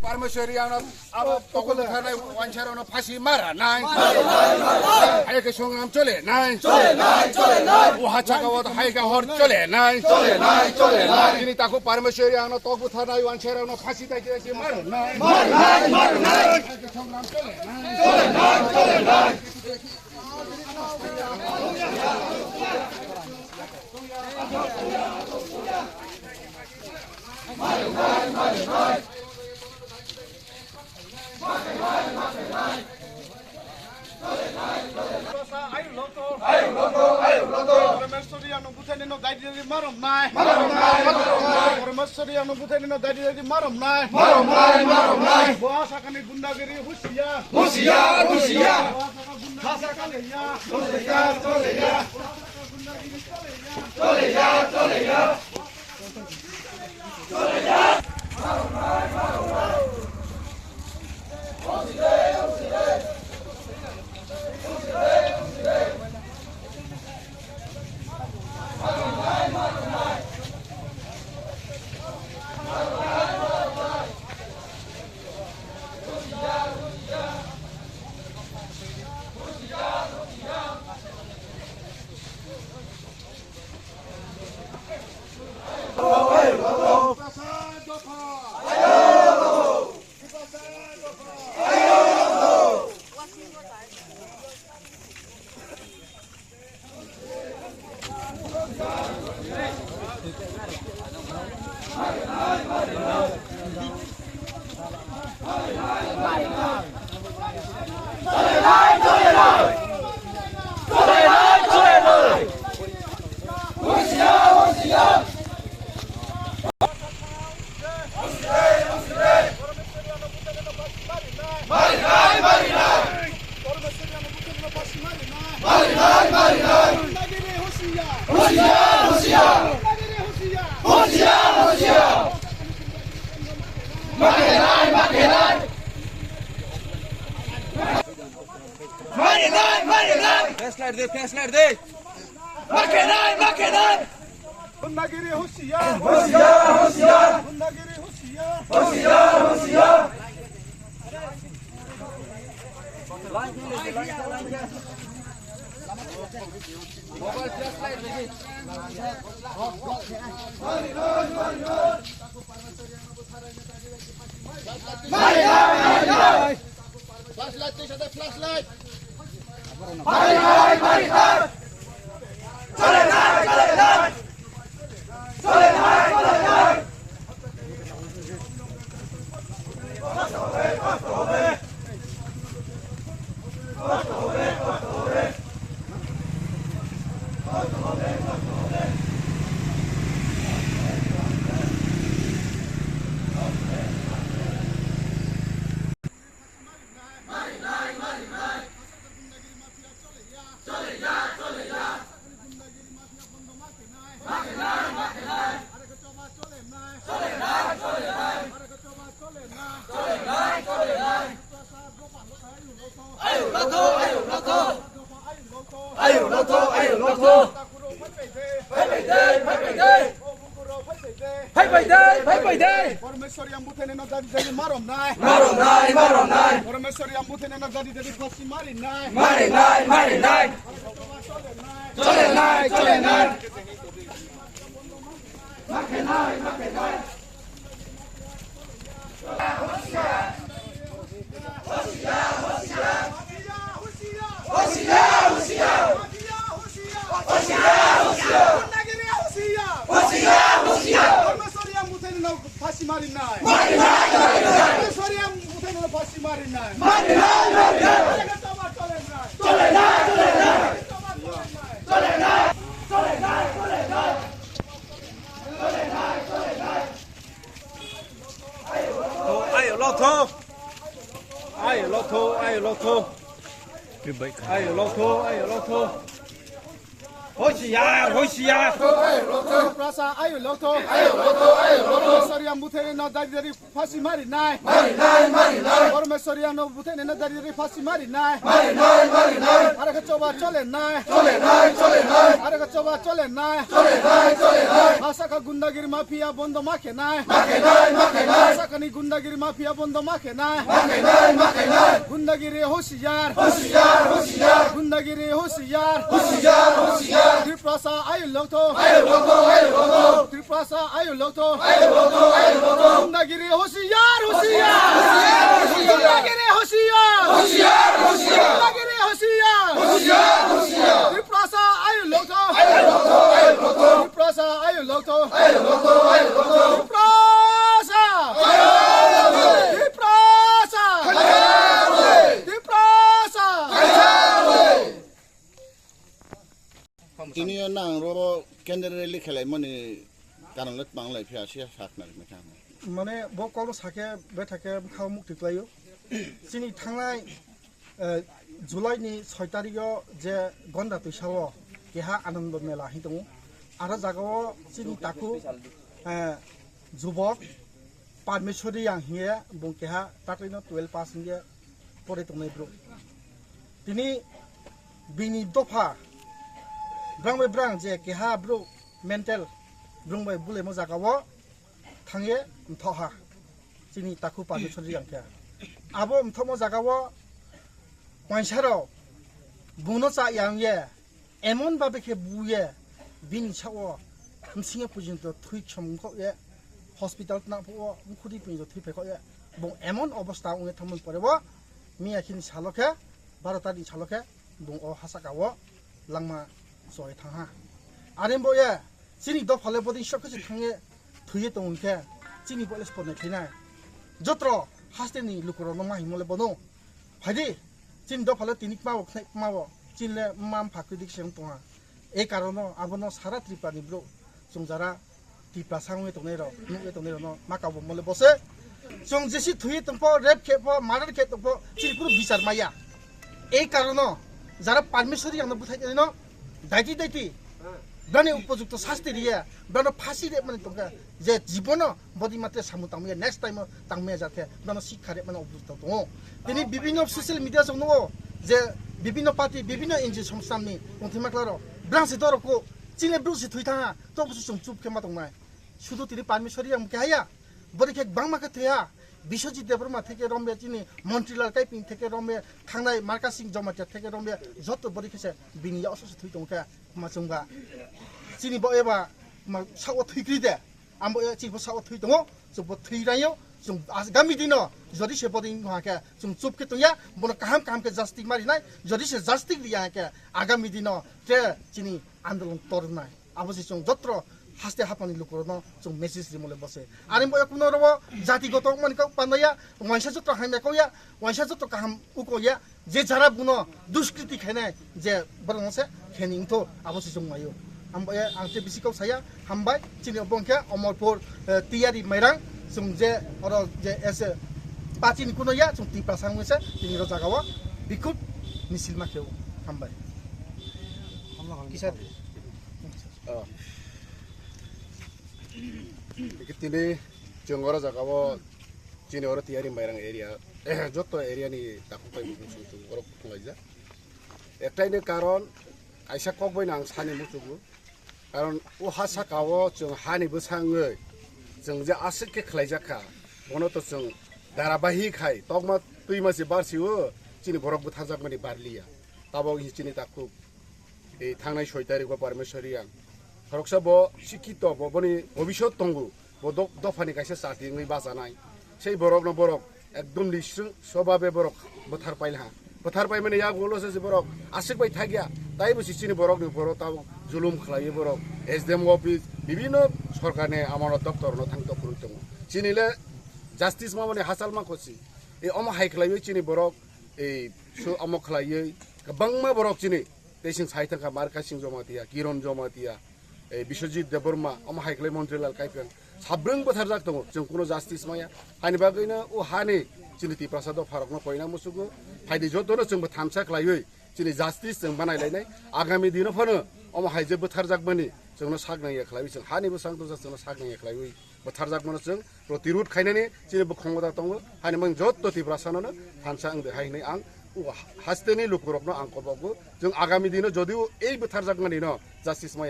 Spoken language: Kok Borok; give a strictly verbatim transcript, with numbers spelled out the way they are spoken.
Parmeshwari ano abo tokol thanai wanchar ano phasi mara nai. Hai ke songram chole nai. O hachaka wata hai ke hor chole nai. Ini taku Parmeshwari ano tokol thanai wanchar ano phasi tai tai mara nai. Hai ke songram chole nai. Ayuk loto, ayuk loto. Parmeshwari ano buthai nino dai dai marom nai. Marom nai, marom nai. Parmeshwari ano buthai nino dai dai marom nai. Marom nai, marom nai. Bo asakani gundagiri husiya. Husiya, husiya. Bo asaka gundagiri chole ya. Chole ya, chole ya. Bo asaka gundagiri chole ya. Chole ya, chole ya. Flashlight de, flashlight de. Makenai, makenai. Gundagiri husiya. Husiya, husiya. Gundagiri husiya. Husiya, husiya. Flashlight, flashlight. Ayuk lotho, ayuk lotho. Ayuk lotho, ayuk lotho. Phaibai de, phaibai de. Parmeshwari ang buthai nino jadi jadi marom nai. Marom nai, marom nai. Parmeshwari ang buthai nino jadi jadi phasi mari nai. Mari nai, mari nai. Chole nai, chole nai. Phasi mari nai. Phasi mari nai. Phasi mari nai. Ayo lotho. Ayo lotho, ayo lotho. Ayo lotho, ayo lotho. Hoshiyar, hoshiyar. Tiprasa ayu lokto. Ayu lokto, ayu lokto. Soriyam buthai no dari dari Phasi mari nai. Mari nai, mari nai. Bormeswari ano buthai nene dari dari phasi mari nai. Mari nai, mari nai. Araka choba chole nai. Chole nai, chole nai. Araka choba chole nai. Chole nai, chole nai. Hasaka gundagiri mafia bondo makhe nai. Makhe nai, makhe nai. Hasaka ni gundagiri mafia bondo makhe nai. Makhe nai, makhe nai. Gundagiri hoshiyar. Hoshiyar, hoshiyar. Gundagiri hoshiyar. Hoshiyar, hoshiyar. Tiprasa ayu lokto. Ayu lokto, ayu lokto. Tiprasa ayu lokto. Ayu lokto, ayu lokto. Gundagiri hoshiyar, hoshiyar. Gundagiri hoshiyar. Hoshiyar, hoshiyar. Gundagiri hoshiyar. Hoshiyar, hoshiyar. Tiprasa ayu lokto. Ayu lokto, ayu lokto. Tiprasa ayu lokto. Ayu lokto, ayu lokto. Tiprasa. Tiprasa. Tiprasa. Tini o nang ro candle rally khelaimani karon le tang lai phiya siya sak nang mekha. Mane bo kol sake bethake bwkha mukti klaio. Chini thangnai, eh, July ni soi tarikh o je Gonda Tuisa o keha Anando Mela hin tongo. Aro jaga o chini takhuk, eh, jubok Parmeshwari yang hiye bung keha tatwi no twelve pass hiye pore tongnai bro. Tini bini dopha brang bai brang je keha bro mental brung bai bule mo jaga o thangye mthoha. Chini takhuk Parmeshwari yang khe abo mthomo jaga o wansaro bungno cha yang ye emon babe khe buye bini sao msinge pujinto thui chom khok ye hospital tna phuo mkhudi pujinto thui phai khok ye bung emon obostha ongye thangmani pore bo miya khini salo khe baro tarikh salo khe bung o hasaka o langma choi thangha. Are bo ye chini dophale bodin sok khe thangye thwiye tong khe chini bo le spot nai khinai. Jotro haste ni lukurok no mahimo le bono. Phaidi chini dophale tini kma bo khnai kma bo chini le mam phakri dik se tongha. Ei karono abono sara Tripura ni bro chungjara Tiprasa wngwi tongnai rok, nukwi tongnai rok no ma kabo mole bose. Chwng jesi thwi tongpho, rape khe pho, murder khe tongpho, chini kunu bichar maya. Ei karono jara Parmeshwari ang no bwthai no daiti daiti bani upojukto sasti riya, bano phasi re mani tongkha je jibono bodi matre samu tangmaya, next time o tangmaya jathe bano sikha re mani upojukto tongo. Tini bibinno social media jong nugo je bibinno party, bibinno N G O samstamni tongthima klaro brang se dorok ko chini bruk se thwi thanga to busu chwng chup khe ma tongnai. Sudu tini Parmeshwari yang khe haya. Bori khe bangma khe thwiha. Biswajit Debbarma theke rombe chini Montrilal Kaiping theke rombe thangnai Marka Singh Jamatia theke rombe joto bori khe se bini ya oso se thwi tong khe ma chwngba. Chini bo eba ma sao thwi kri de. Ambo e chini bo sao thwi tongo. Chwng bo thwi rayo. Chwng as-, gami dino jodi se bori ha khe chwng chup khe tongya. Bono kaham kaham khe justice ma rinai. Jodi se justice riya khe agami dino te chini andolon tornai. Abo se chwng jotro haste haphangni lukurokno chwng message rimo le bose. Ani bo kuno robo jati goto mani kok pandaya, waisa jotro hamya koya, waisa jotro kaham ukoya, je jara buno duskriti khainai, je borokno se kheni wngtho, abo se chwng maio. Ambo e ang te bisi kok saya, hambai, chini obo wngkhe Omorpur, eh, Tiyari Mairang, chwng je oro je ese pachini kuno ya, chwng Tiprasa wngwi se, chini ro jagao bikhut misil ma kheo, hambai. Kisa Oh. Tini chwng oro jaga o chini oro Tiyari Mairang area, joto area ni takhuk bai muchung chung chung oro kuthung laijak. Ektai ni karon kaisa kok bai no ang sani muchungo. Karon o ha saka o chwng hani bwsangwi chwng je aswk khe khlaijak kha, bono to chwng darabahi khai tokma twima se barsi o chini borok bwtharjakmani barliya. Tabok hi chini takhuk. Ei thangnai soi tarikh o Parmeshwari ang khoroksa bo sikito, bo boni bobisot tongo, bo do-, dophani kaisa chati wngwi bachanai. Sei borokno borok ekdom nisrwng sobabe borok bwthar pailha. Bwthar paimani yagulo se borok aswk bai thakya, taibo se chini borokni borok tabuk julum khlaiwi borok S D M office, bibinno sorkarni amano doptorno thang tok phurwi tongo. Chini le justice mamani hachal ma khosi. Ei omo hai khlaiwi chini borok ei su omo khlaiwi kwbangma borok chini Tei chwng sai thangkha Marka Singh Jamatia, Kiron Jamatia, eh, Biswajit Debbarma, omo hai khlai Montrilal Kaipeng. Sabrwng bwtharjak tongo, chwng kuno justice maya. Hani bagwino o hani chini Tiprasa dopharokno koina muchugo. Phaidi jotono chwngbo thamsa khlaiwi chini justice chwng banai lainai. Agami dino phano Omo hai je bwtharjakmani chwngno sak nang ya khlaiwi, chwng hani bwsang tongsa chwngno sak nang ya khlaiwi bwtharjakmano chwng protirud khainani chini bukhongo da tongo. Hani mang jotto Tiprasano no thansa ang de hai hinwi ang o hasteni lukurokno ang kobogo. Chwng agami dino jodio ei bwtharjakmani no justice maya